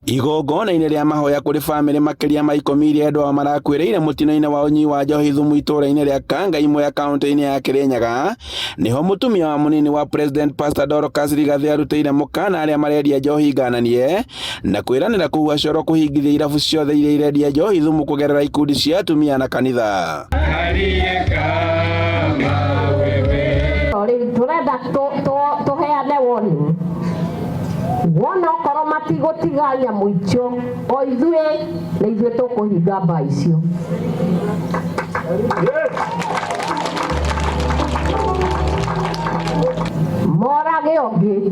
Igongona-inĩ rĩa mahoya kũrĩ bamĩrĩ makĩria ma 10 iria endwa ao marakuĩrĩire mũtino-inĩ wa ũnyui wa njohi thumu itũũra-inĩ rĩa Kanga Imwe kaunti-inĩ ya Kirinyaga, nĩho mũtumia wa mũnini wa President Pastor Dorcas Rigathi arutĩire mũkana arĩa marendia njohi ngananie na kwĩranĩra kũhuha coro kũhingithia irabu ciothe iria irendia njohi thumu kũgerera ikundi cia atumia na kanitha. Rĩu tũrenda tũheane woni wona okorwo matigũtiga nyamũ icio o ithuĩ nĩ ithuĩ tũkũhinga mbaa icio. Morage ũngĩ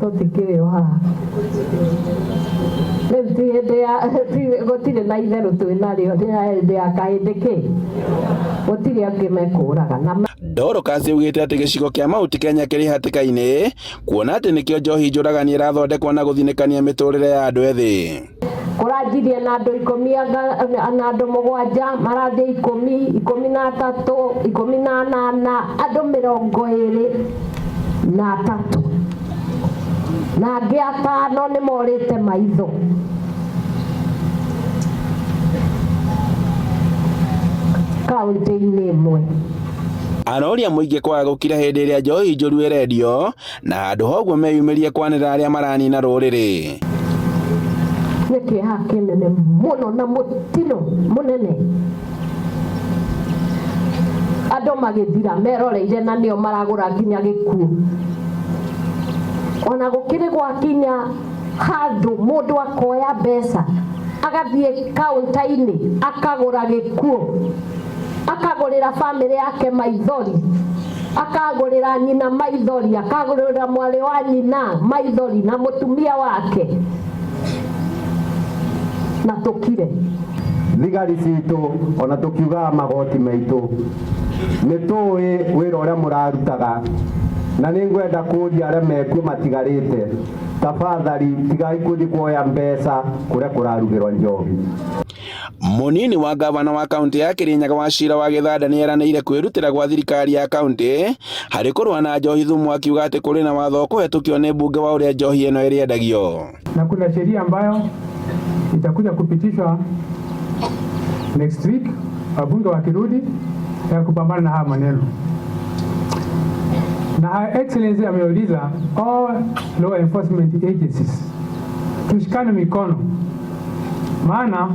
tũtikĩrĩ o haha rĩu ti hĩndĩ ya gũtirĩ na itherũ twĩ narĩo nĩ hĩndĩ ya kahĩndĩ kĩ gũtirĩ angĩ mekũraga na Dorcas augĩte atĩ gĩcigo kĩa Mount Kenya kĩrĩ hatĩka-inĩ kuona atĩ nĩkĩo njohi njũragani ĩrathondekwo na gũthinĩkania mĩtũrĩre ya andũ ethĩ. Kũranjirie na andũ 10 na andũ 7 marathiĩ 10, 13, 18, andũ 23 na angĩ 5 nĩ morĩte maitho. Kaũntĩ-inĩ ĩmwe. Aroria mũingĩ kwaga gũkira hĩndĩ ĩrĩa njohi njũru ĩrendio na handũ ha ũguo meyumĩrie kwanĩrĩra arĩa maranina rũrĩrĩ. Nĩ kĩeha kĩnene mũno na mũtino mũnene andũ magĩthira meroreire na nĩo maragũra nginya gĩkuũ. Ona gũkĩrĩ gwakinya handũ mũndũ akoya mbeca agathiĩ kaunta-inĩ akagũra gĩkuũ, akagũrĩra bamĩrĩ yake maithori, akagũrĩra nyina maithori, akagũrĩra mwarĩ wa nyina maithori na mũtumia wake, na tũkire. Thigari citũ ona tũkiugaga magoti maitũ nĩ tũĩ wĩra ũrĩa mũrarutaga, na nĩ ngwenda kũria arĩa mekuo matigarĩte, tafadhali tigai kũthiĩ kuoya mbeca kũrĩa kũrarugĩrwo njohi. Mũnini wa gavana wa kaunti ya Kirinyaga Wachira wa Gĩthanda nĩ eranĩire kwĩrutĩra gwa thirikari ya kaunti harĩ kũrũa na njohi thumu, akiuga atĩ kũrĩ na watho ũkũhetũkio nĩ mbunge wa ũrĩa njohi ĩno ĩrĩendagio. Na kuna sheria ambayo itakuja kupitishwa next week, wabunge wakirudi, ya kupambana na haya maneno. Na Her Excellency ameuliza all law enforcement agencies tushikane mikono, maana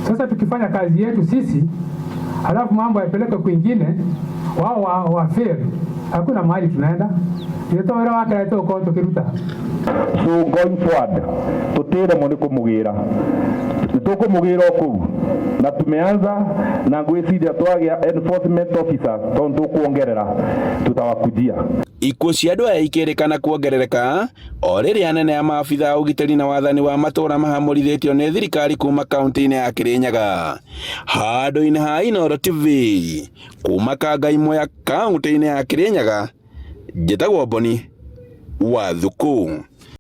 sasa tukifanya kazi yetu sisi halafu mambo yapelekwe kwingine, wao wa fail, hakuna mahali tunaenda. Ndio wĩra wake tũgũkorwo tũkĩruta. So going forward tutiremwo nĩ kũmũgĩra, tũkũmũgĩra o kũu, na tumeanza na ngwĩciria twagĩa enforcement officer tondũ tũkuongerera tutawakujia. Ikuũ cia andũ aya ikĩrĩkana kuongerereka o rĩrĩa anene a maabitha a ũgitĩri na wathani wa matũũra mahamũrithĩtio nĩ thirikari kuma kaunti-inĩ ya Kirinyaga. Handũ-inĩ ha Inooro TV kuma Kangai Mwea kaunti-inĩ ya Kirinyaga, njĩtagwo Boni wa Thuku.